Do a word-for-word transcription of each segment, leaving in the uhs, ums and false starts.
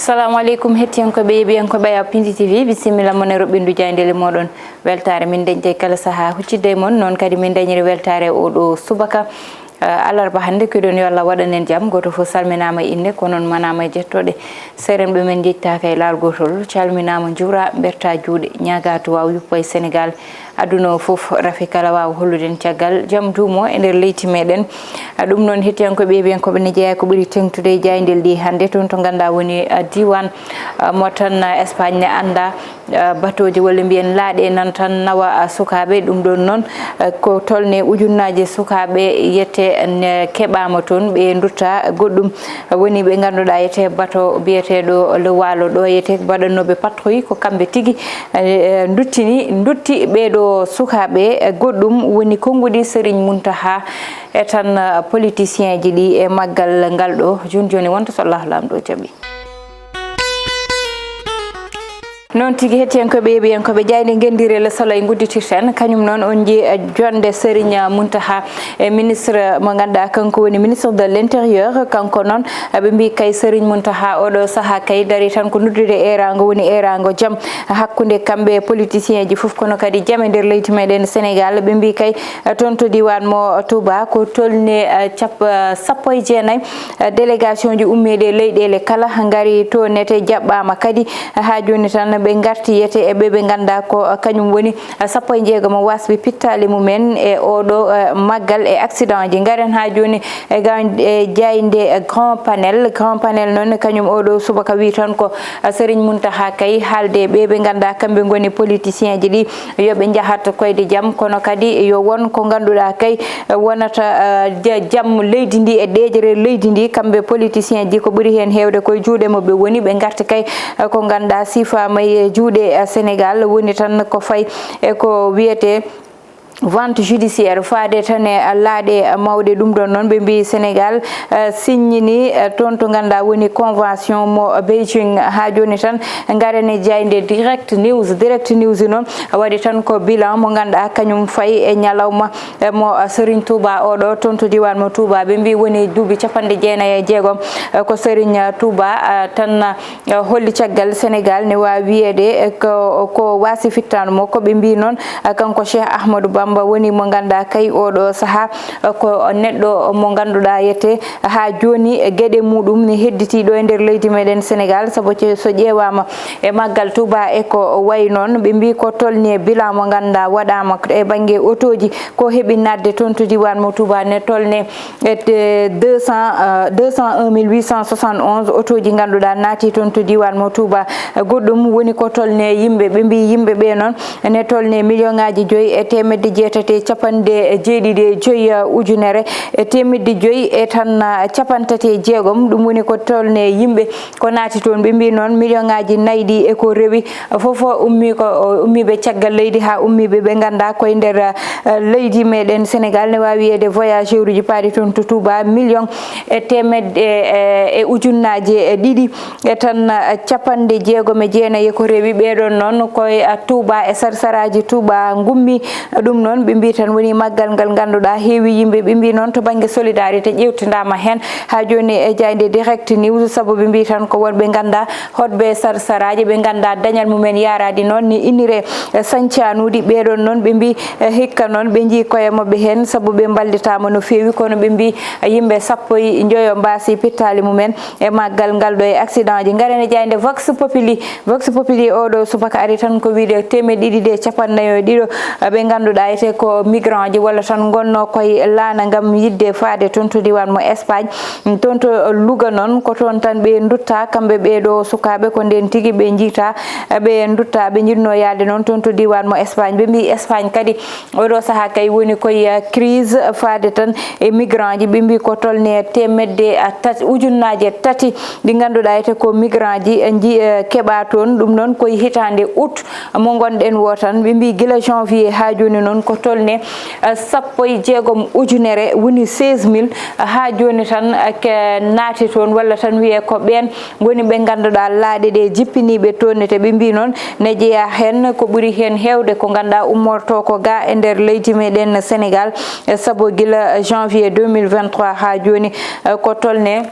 Assalamu aleykum, hettiyankoɓe, yeɓiyankoɓe Pindi T V, bisimilla mon e roɓɓindu jayndeli moɗon. Weltare min dañde kala saaha huccidde e mon, noon kadi min dañiri weltare oɗo subaka. Eh, alarba hannde, kiɗon yo Allah waɗan en jam. Gooto fof salminaama e innde, ko noon manaama e jettoɗe. Seerenɓe men njettaka e laal gootol, calminaama, njuura, mberta juuɗe, ñaaga to waaw yuppa e Sénégal. Aduna o fof, rafi kala waawa hollude en caggal jam duumo e nder leydi meɗen. Ah, ɗum noon, hettiyankoɓe, yeɓiyankoɓe, ne jeeya ko ɓuri teŋtude e jaayndelɗi hannde, toon to ngannduɗaa woni, ah, diiwaan, ah, mo tan, ah, Espagne ne annda, ah, batooje walla mbiyen laaɗe nan tan nawa, ah, sukaaɓe. Ɗum ɗoon noon, ah, ko tolne ujunnaaje sukaaɓe yette ne keɓaama toon, ɓe ndutta goɗɗum. Woni ɓe ngannduɗaa yete bato biyeteeɗo Le Waalo ɗo yete mbaɗannooɓe patrouille, ko kamɓe tigi, eh, nduttini, ndutti ɓeeɗo sukaaɓe, eh, goɗɗum woni konnguɗi Serigne Mountakha e tan, eh, politicien ji ɗi e maggal ngal ɗo. Jooni jooni wonta so Allahu Laamɗo jaɓi. Noon tigi, hettiyankoɓe, yeɓiyankoɓe, jaaynde ngenndire Le Soleil ngudditirten. Kañum noon on njii, eh, jonde Serigne Mountakha e ministre mo ngannduɗaa kanko woni ministre de l'intérieur. Kanko noon, eh, ɓe mbii kay Serigne Mountakha oɗo saha kay dari tan ko noddude eeraango, woni eeraango jam hakkunde kamɓe e politicien ji fof, kono kadi jam e nder leydi meɗen Sénégal. Ɓe mbii kay, eh, toon to diiwaan mo Touba ko tolni, eh, cap-, eh, sappo e jeenayi, eh, délégation ji ummiiɗe leyɗeele kala ngari to nete jaɓɓaama kadi. Haa jooni tan ɓe ngarti yete e ɓe ɓe ngannduɗaa ko kañum woni sappo e jeegom waasɓe pittaali mumen e oɗo, eh, maggal e accident ji. Ngaren haa jooni e ga-, e jaaynde, eh, Grand Panel. Grand Panel noon kañum oɗo subaka wi tan ko, eh, Serigne Mountakha kay haalde e ɓe ɓe ngannduɗaa kamɓe ngoni politicien ji ɗi, yo ɓe njahat koyde jam, kono kadi yo won ko ngannduɗaa kay, eh, wonata, eh, ja-, jam leydi ndi e deeƴere leydi ndi. Kamɓe politicien ji ko ɓuri heen heewde koye juuɗe mo ɓe woni, ɓe ngarti kay, eh, ko ngannduɗaa sifaama e juuɗe, eh, Sénégal, woni tan ko fayi e ko wiyetee vente judiciaire faade tan e laaɗe mawɗe. Ɗum ɗoon noon ɓe mbii Sénégal, eh, signini, eh, toon to ngannduɗaa woni convention mo Beijing. Haa jooni tan ngaren e jaaynde Direct News. Direct News noon waɗi tan ko bilan mo ngannduɗaa kañum fayi e ñalawma, eh, mo, eh, Serigne Touba oɗo toon to diiwaan mo Touba. Ɓe mbii woni duuɓi capanɗe jeenayi e jeegom, eh, ko Serigne Touba, eh, tan, eh, holli caggal Sénégal ne waawi wiyeede, eh, ko, ko waasi fittaandu mo. Ko ɓe mbii noon, eh, kanko Cheikh Ahmadou Bamba woni mo ngannduɗaa kay oɗo saha, eh, ko neɗɗo mo ngannduɗaa yete haa jooni, eh, geɗe muɗum ne hedditi ɗo e nder leydi meɗen Sénégal, sabu ce-, so ƴeewaama e maggal Touba e ko wayi noon, ɓe mbii ko tolni e bilan mo ngannduɗaa waɗaama e bannge otooji ko heɓi naatde toon to diiwaan mo Touba ne tolne e deux cent, euh, deux cent un mille huit cent soixante et onze otooji ngannduɗaa naati toon to diiwaan mo Touba. Goɗɗum woni ko tolne yimɓe, ɓe mbii yimɓe ɓe noon ne tolne million ŋaaji joyi e teemedde jeetati e capanɗe jeeɗiɗi e joyi, uh, ujunere e teemedde joyi e tan, uh, capantati e jeegom. Ɗum woni ko tolne yimɓe ko naati toon. Ɓe mbii noon million ŋaaji nayi ɗi e ko rewi fof ummi ko, uh, ummiiɓe caggal leydi haa ummiiɓe ɓe ngannduɗaa koye nder, uh, leydi meɗen Sénégal, ne waawi wiyeede voyageur uji paaɗi toon to Touba million e teemedde, eh, e ujunnaaje, eh, ɗiɗi e tan, eh, capanɗe jeegom e jeenayi ko rewi. Ɓeeɗoon noon koye, eh, Touba e sarsaraaji Touba ngummi. Ɗum noon ɓe mbii tan woni maggal ngal ngannduɗaa heewi yimɓe. Ɓe mbii noon to bannge solidarité ƴeewtindaama heen haa jooni e jaaynde Direct News, sabu ɓe mbii tan ko wonɓe ngannduɗaa hoɗɓe sarsaraaji, ɓe ngannduɗaa dañal mumen yaaraade noon ni innire, eh, sañcaanuuɗi. Ɓeeɗoon noon ɓe mbii, eh, hikka noon ɓe njii koye maɓɓe heen, sabu ɓe mballitaama no feewi, kono ɓe mbii, eh, yimɓe sappo e njoyo mbaasi pittaali mumen e maggal ngal ɗo e accident ji. Ngaren e jaaynde Vox Populi. Vox Populi oɗo subaka ari tan ko wiide teemeɗɗe ɗiɗi e capanɗe nayo e ɗiɗo, eh, ɓe ngannduɗaa ete ko migrant ji walla tan ngonno koye laana ngam yiɗde faade toon to diiwaan mo Espagne. Toon to Louga noon, ko toon tan ɓe ndutta, kamɓe ɓee ɗo sukaaɓe, ko ndeen tigi ɓe njiyta, ɓe ndutta, ɓe njiɗno yahde noon toon to diiwaan mo Espagne. Ɓe mbii Espagne kadi, oɗo sahaa kay woni koye, eh, crise faade tan e migrant ji. Ɓe mbii ko tolne teemedde, eh, tati, ujunnaaje tati ɗi ngannduɗaa ete ko migrant ji, eh, nji-, eh, keɓaa toon. Ɗum noon koye hitaande août mo ngonɗen o tan. Ɓe mbii gila janvier haa jooni noon ko tolne, eh, sappo e jeegom ujunere, woni seize mille, haa jooni tan, eh, ke naati toon, walla tan wiyee ko ɓeen ngoni ɓe ngannduɗaa laaɗe ɗe jippiniiɓe toon ne. Te ɓe mbii noon ne jeyaa heen ko ɓuri heen heewde ko ngannduɗaa ummortoo ko ga e nder leydi meɗen Sénégal, eh, sabu gila janvier deux mille vingt-trois haa jooni, eh, ko tolne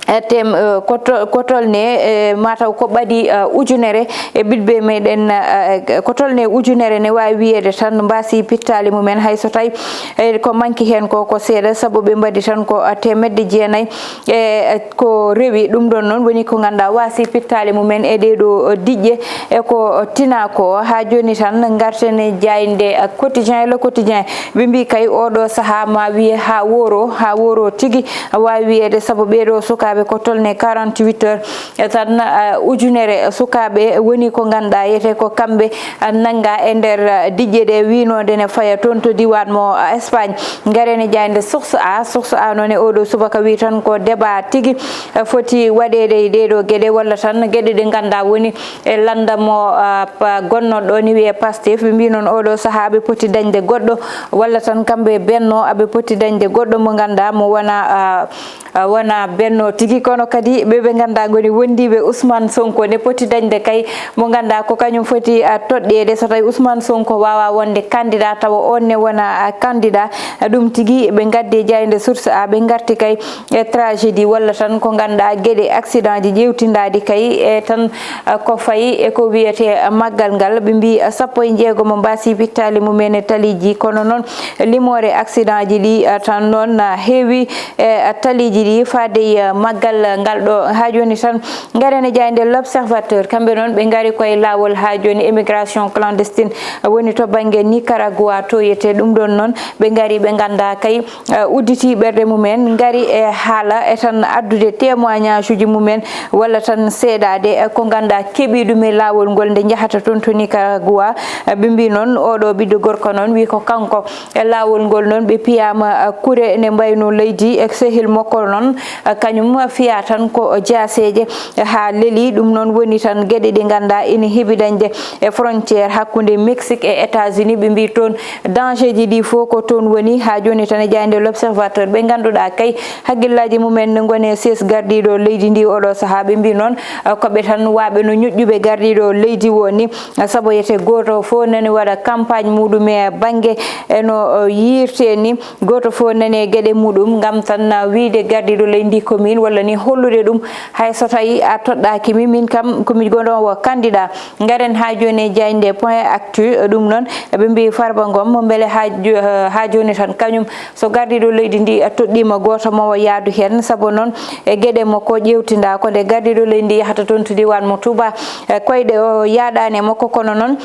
E tem, eh, ko to-, ko tolne, eh, mataw ko ɓadi, eh, ujunere e ɓiɗɓe meɗen, eh, ko tolne ujunere ne wawi wiyede tan mbasi pittali mumen, hay so tawi, eh, ko manki hen ko ko seeɗa, sabu ɓe mbaɗi tan ko, eh, temedde jeenayi e, eh, ko rewi. Ɗum ɗon noon woni ko ganduɗa wasi pittali mumen e ɗeɗo, eh, diƴƴe e ko tina ko. Ha joni tan garten e jayde, eh, quotidien, le quotidien. Ɓe mbi kay oɗo saaha ma wiye ha woro, ha woro tigi, wawi wiyede, sabu ɓeɗo sukaɓe ko tolne quarante-huit heures, e tan, uh, ujunere sukaɓe woni ko ganduɗa yete ko kamɓe, uh, nanga e nder, uh, diƴƴe ɗe winode ne faya toon to diwan mo, uh, Espagne. Garen e jayde Source A, Source A noon e oɗo subaka wi tan ko débat tigi, uh, foti waɗede e ɗeɗo gueɗe walla tan gueɗe ɗe ganduɗa woni e landa mo, ah, pa-, gonnoɗo ni wiye Pastef. Ɓe mbi noon oɗo saaha ɓe poti dañde goɗɗo walla tan kamɓe Benno aɓe poti dañde goɗɗo mo ganduɗa mo wona, ah, ah, wona Benno tigi, kono kadi ɓe ɓe ganduɗa goni wondiɓe Ousmane Sonko ne poti dañde kay mo ganduɗa ko kañum foti, ah, toɗɗede. So tawi Ousmane Sonko wawa wonde candidat tawa on ne wona, ah, candidat, ah, ɗum tigi ɓe gaddi e jayde Source A, ɓe garti kay e tragédie walla tan ko ganduɗa gueɗe accident ji ƴewtindaɗi kay e tan, eh, ko fayi e ko wiyete, eh, maggal ngal. Ɓe mbi, eh, sappo e jeego mo mbasi pittali mumen e taliji, kono noon limore accident ji ɗi, eh, tan noon na heewi, eh, taliji ɗi faade, eh, maggal ngal ɗo. Ha joni tan garen e jayde L'Observateur, kamɓe noon ɓe gari koye lawol ha joni immigration clandestine, eh, woni to banggue Nicaragua to yete. Ɗum ɗon noon ɓe gari ɓe ganda kay, eh, udditi ɓerɗe mumen, gari e haala e tan addude témoignage uji mumen, walla tan seeɗade, eh, ko ganduɗa keeɓi ɗum e lawol ngol nde jahata toon to Nicaragua. Eh, ɓe mbi noon oɗo ɓiɗɗo gorko noon wi ko kanko e lawol ngol noon ɓe piyama, eh, kure ne mbayno leydi e sehil makko noon, eh, kañum fiya tan ko jaaseje, eh, ha leeli. Ɗum noon woni tan gueɗe ɗe ganduɗa ene heeɓi dañde e frontière hakkude Mexique e États-Unis. Ɓe mbi toon danger ji ɗi fof ko toon woni. Ha joni tan e jayde L'Observateur ɓe ganduɗa kay haqqillaji mumen ne gone ses gardiɗo leydi ndi oɗo saaha. Ɓe mbi noon, eh, koɓe tan waɓe no ñoƴƴuɓe gardiɗo leydi woni, eh, sabu yete goto fof nani waɗa campagne muɗum e banggue e no, eh, yirte ni, goto fof nani e gueɗe muɗum gam tan, eh, wiide gardiɗo leydi ndi ko min walla ni hollude ɗum hay so tawi a toɗɗaki mi, min kam komi gonowo candidat. Garen ha joni e jayde Point Actu, ɗum noon ɓe mbi Farba Ngom mo beele ha jo-, ha joni tan kañum so gardiɗo leydi ndi toɗɗima goto mo o yaadu hen, saabu noon e gueɗe makko ƴewtinda ko nde gardiɗo leydi ndi yahata toon to diwan mo Touba, e koyɗe o yaɗani e makko, kono noon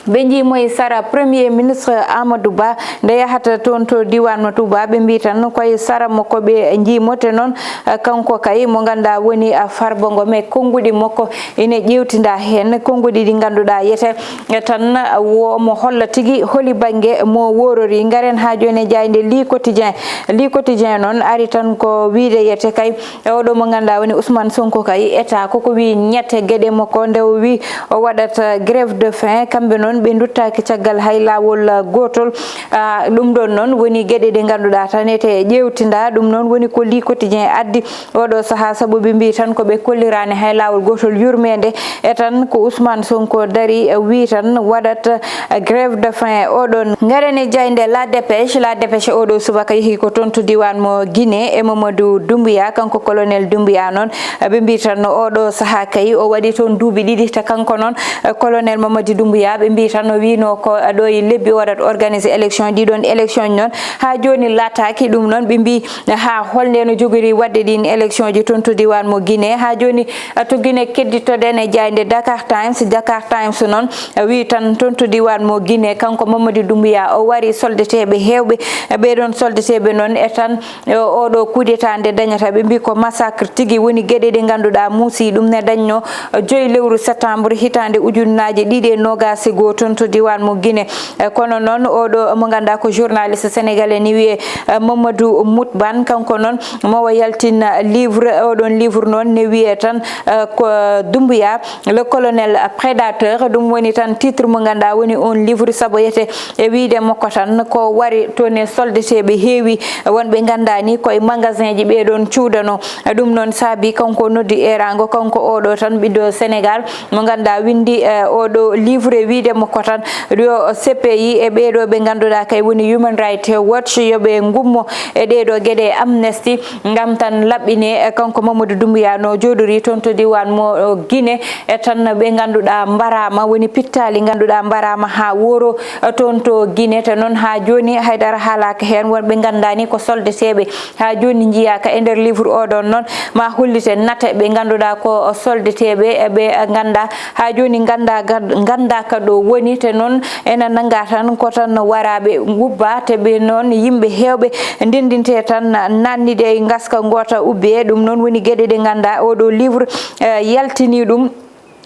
ɓe jiimoyi sara Premier Ministre Amadou Ba nde yahata toon to diwan mo Touba. Ɓe mbi tan koye sara makko ɓe jiimote noon, eh, kanko kay mo ganduɗa woni, eh, Farba Ngom e konnguɗi makko ina ƴewtinda hen, konnguɗi ɗi ganduɗa yete, eh, tan, eh, wo mo holla tigi holi banggue mo worori. Garen ha joni e jayde Le Quotidien. Le Quotidien noon ari tan ko wiide yete kay e oɗo mo ganduɗa woni Ousmane Sonko kay, état koko wi ñette gueɗe makko nde o wi o waɗat, eh, grève de faim, kamɓe noon ɓe duttaki caggal hay lawol, eh, gotol. Ah, ɗum ɗon noon woni gueɗe ɗe ganduɗa tan ete ƴewtinda. Ɗum noon woni ko Le Quotidien addi oɗo saaha, saabu ɓe mbi tan ko ɓe kollirani hay lawol gotol yurmede. E tan ko Ousmane Sonko dari, eh, wi tan waɗat, eh, grève de faim oɗon. Garen e jayde La Dépêche. La Dépêche oɗo subaka yeehi ko toon to diwan mo Guinée e Mamadou Doumbouya, kanko colonel Doumbouya noon, eh, ɓe mbi tan no oɗo saaha kay o waɗi toon duuɓi ɗiɗi, te kanko noon, eh, colonel Mamadou Doumbouya ɓe mbi tan no wino ko, eh, ɗo e lebbi o waɗat organiser élection. Ɗiɗon élection noon ha joni laataki. Ɗum noon ɓe mbi ha holnde no jogori wadde ɗin élection ji toon to diwan mo Guinée. Ha joni, eh, to Guinée kedditoɗen e jayde Dakar Times. Dakar Times noon, eh, wi tan toon to diwan mo Guinée, kanko Mamadou Doumbouya o wari soldeteɓe hewɓe. Eh, ɓeɗon soldeteɓe noon e tan, eh, oɗo coup d'état nde dañata ɓe mbi ko massacre tigi woni gueɗe ɗe ganduɗa muusi ɗum ne dañno, eh, joyi lewru septembre hitande ujunnaji ɗiɗi e nogas e goho toon to diwan mo Guinée. Eh, kono noon oɗo mo ganduɗa ko journaliste sénégalais ni wiye, eh, Mamadou Moutban, kanko noon mo o yaltin, eh, livre, oɗon livre noon ne wiye tan, eh, ko Doumbouya, le colonel prédateur, ɗum woni tan titre mo ganduɗa woni on livre, saabu yete e wiide makko tan ko wari toon e soldeteɓe heewi wonɓe gandani koye magasin ji ɓeɗon cuuɗano. Ɗum noon saabi kanko noddi erango, kanko oɗo tan ɓiɗɗo Sénégal mo ganduɗa windi, eh, oɗo livre wiide Mo ko tan yo C P I e ɓeeɗo ɓe ngannduɗaa kay woni Human Rights Watch, yo ɓe ngummo e ɗeeɗo geɗe, Amnesty, ngam tan laɓɓine, e kanko Mamadou Doumbouya no jooɗori toon to diiwaan mo Guinée, e tan ɓe ngannduɗaa mbaraama, woni pittaali ngannduɗaa mbaraama haa wooro toon to Guinée. Te noon haa jooni haydara haalaaka heen, won ɓe nganndaani ko soldeteeɓe haa jooni njiyaaka e nder livre o ɗon. Noon ma hollite nate ɓe ngannduɗaa ko soldeteeɓe, e ɓe nganndaa haa jooni nganndaa gad-, nganndaa ka ɗo woni. Te noon ena nannga tan ko tan waraaɓe ngubba, te ɓe noon yimɓe heewɓe ndenndinte tan naatnide e ngaska ngoota ubbee. Ɗum noon woni geɗe ɗe nganndaa oɗo livre, eh, yaltini ɗum.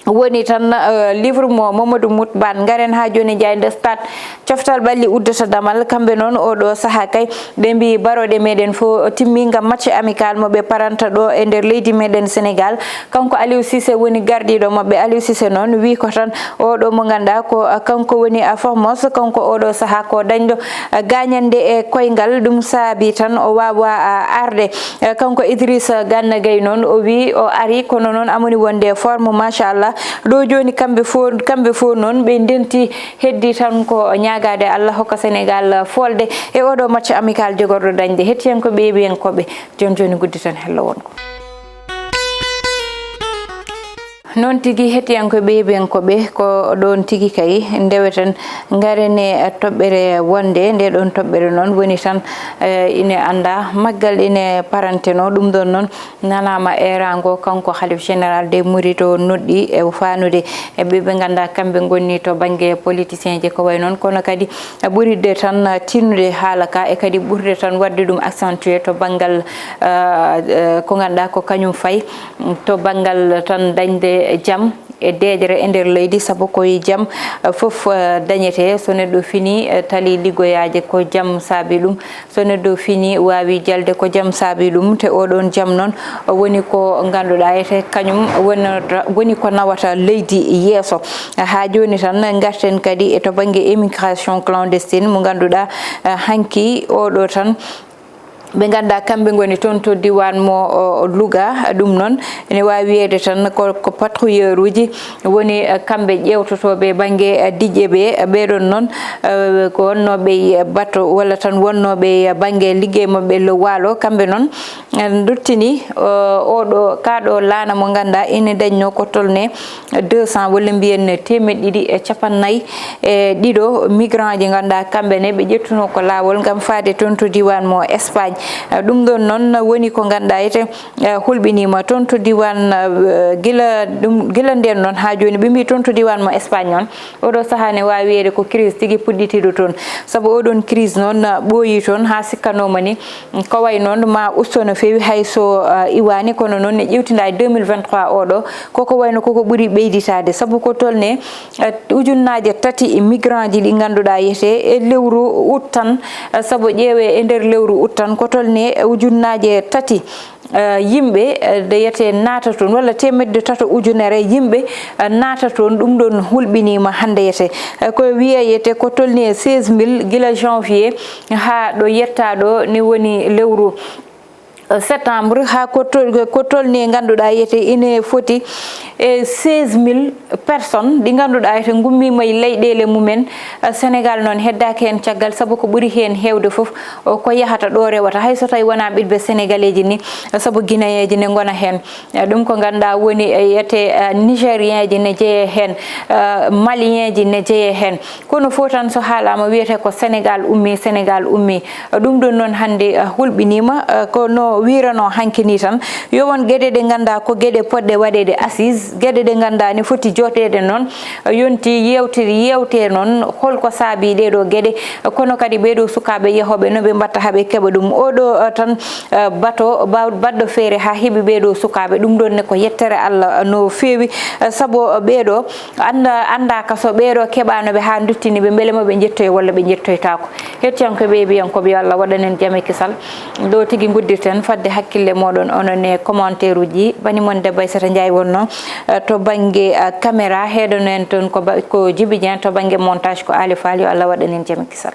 Woni tan, eh, livre mo Mamadou Moutbane. Ngaren haa jooni, njaay nde stade coftal ɓalli uddata damal. Kamɓe noon oɗo sahaa kay ɓe mbi barooɗe meɗen fof timmi ngam match amical mo ɓe paranta ɗo e nder leydi meɗen Sénégal. Kanko Aliou Cissé woni gardiiɗo maɓɓe. Aliou Cissé noon wi ko tan oɗo mo ngannduɗaa ko, eh, kanko woni, eh, Formose. Kanko oɗo sahaa ko dañɗo, eh, gaañande e koyngal. Ɗum saabi tan o waawa, eh, arde. Eh, kanko Idrissa Gana Gueye noon o wi o ari, kono noon amoni wonde forme machallah. Ɗo jooni kamɓe fof, kamɓe fof noon ɓe ndenti, heddi tan ko ñaagaade Allah hokka Sénégal folde e oɗo match amical jogorɗo dañde. Hettiyankooɓe, yeeɓiyankooɓe, jooni jooni gudditen hello wonko. Noon tigi, hettiyankooɓe, yeeɓiyankooɓe, ko ɗoon tigi kay ndeweten, ngaren e toɓɓere wonde. Nde ɗoon toɓɓere noon woni tan, eh, ine anndaa maggal ine paranteno. Ɗum ɗoon noon nanaama eeraango kanko Khalif Général des Mourides o noddii e faanude e ɓe ɓe nganndaa kamɓe ngoni to bannge politicienji ko wayi noon, kono kadi ɓurirde tan tinnude haala ka e kadi ɓurde tan waɗde ɗum accentué to banngal, eh, eh, ko ngannduɗaa ko kañum fayi to banngal tan dañde jam e deeƴre e nder leydi, sabu ko e jam, eh, fof, eh, dañetee. So neɗɗo fini, eh, tali liggoyaaje, ko jam saabi ɗum. So neɗɗo fini, waawi jalde, ko jam saabi ɗum. Te oɗoon jam noon, eh, woni ko ngannduɗaa ete kañum wonata, woni ko nawata leydi yeeso. Haa jooni tan, ngarten kadi e to bannge immigration clandestine mo ngannduɗaa, eh, hanki oɗo tan ɓe ngannduɗaa kamɓe ngoni toon to diiwaan mo, o, Louga. Ɗum noon ene waawi wiyeede tan ko, ko patrouilleur uji woni, eh, kamɓe ƴeewtotooɓe bannge, eh, diƴƴe ɓe. Ɓeeɗoon noon, eh, ko wonnooɓe e bato walla tan wonnooɓe e bannge liggey maɓɓe le waalo. Kamɓe noon, eh, nduttini, eh, oɗo, kaa ɗo laana mo ngannduɗaa ene dañnoo ko tolnee deux cents walla mbiyen teemeɗɗe ɗiɗi e cappannayi e ɗiɗo migrant ji ngannduɗaa kamɓe ne ɓe ƴettunoo ko laawol ngam faade toon to diiwaan mo Espagne. Eh, ɗum ɗoon noon woni ko ngannduɗaa ete, eh, hulɓiniima toon to diiwaan, eh, gila ɗum, gila ndeen noon haa jooni ɓe mbii toon to diiwaan mo Espagne noon. Oɗo sahaa ne waawi wiyeede ko crise tigi puɗɗitiiɗo toon. Sabu oɗoon crise noon, eh, ɓooyii toon haa sikkanooma ni ko wayi noon ma usto no feewi hay so, eh, iwaani, kono noon ne ƴeewtindaa e deux mille vingt-trois oɗo, koko wayno koko ɓuri ɓeyditaade, sabu ko tolnee, eh, ujunnaaje tati migrant ji ɗi ngannduɗaa yete e lewru août tan, eh, sabu ƴeewee e nder lewru août tan ko tolnee, eh, ujunnaaje tati, eh, yimɓe, eh, de yete naata toon, walla teemedde tato ujunere yimɓe, eh, naata toon. Ɗum ɗoon hulɓiniima hannde yete. Eh, ko wiyee yete ko tolnii e seize mille gila janvier haa ɗo yettaa ɗo ni woni lewru septembre, haa ko tol-, ko tolni e ngannduɗaa yete ine foti e seize mille personnes ɗi ngannduɗaa yete ngummiima e leyɗeele mumen. Sénégal noon heddaaki heen caggal, sabu ko ɓuri heen heewde fof, o, ko yahata ɗo rewata, hay so tawi wonaa ɓiɗɓe sénégalais ji ni, sabu guinéen ji ne ngona heen. Ɗum ko ngannduɗaa woni e yete, eh, nigérien ji ne jeyee heen, eh, malien ji ne jeyee heen. Kono fof tan so haalaama wiyetee ko Sénégal ummii, Sénégal ummii. Ɗum ɗoon noon hannde, eh, hulɓiniima, eh, ko no wiiranoo hanki nii tan. Yo won geɗe ɗe ngannduɗaa ko geɗe potɗe waɗeede assise, geɗe ɗe ngannduɗaa ne foti jooɗeede noon, eh, yonti yeewte, yeewtee noon hol ko saabii ɗee ɗoo geɗe, eh, kono kadi ɓee ɗoo sukaaɓe yahooɓe no ɓe mbaɗta haa ɓe keɓa ɗum. Oo ɗoo, eh, tan, eh, bato ba-, baɗɗo feere haa heɓi ɓee ɗoo sukaaɓe. Ɗum ɗoon ne ko yettere Allah, eh, no feewi, eh, sabu, eh, ɓee ɗoo annda-, anndaaka so ɓee ɗoo keɓaano ɓe haa nduttini ɓe, mbele mo ɓe njettoyi walla ɓe njettoytaako. Hettiyankooɓe e ɓiyankooɓe, yo Allah waɗan en jam e kisal. Ɗo tigi nguddirten fadde hakkille mooɗon onon e commentaire uji. Bani mon debbo Aissata Ndiaye wonno, eh, to bannge, eh, caméra. Heedono en toon ko ba-, ko Djiby Dieng, to bannge montage ko Ali Fall. Yo Allah waɗan en jam e kisal.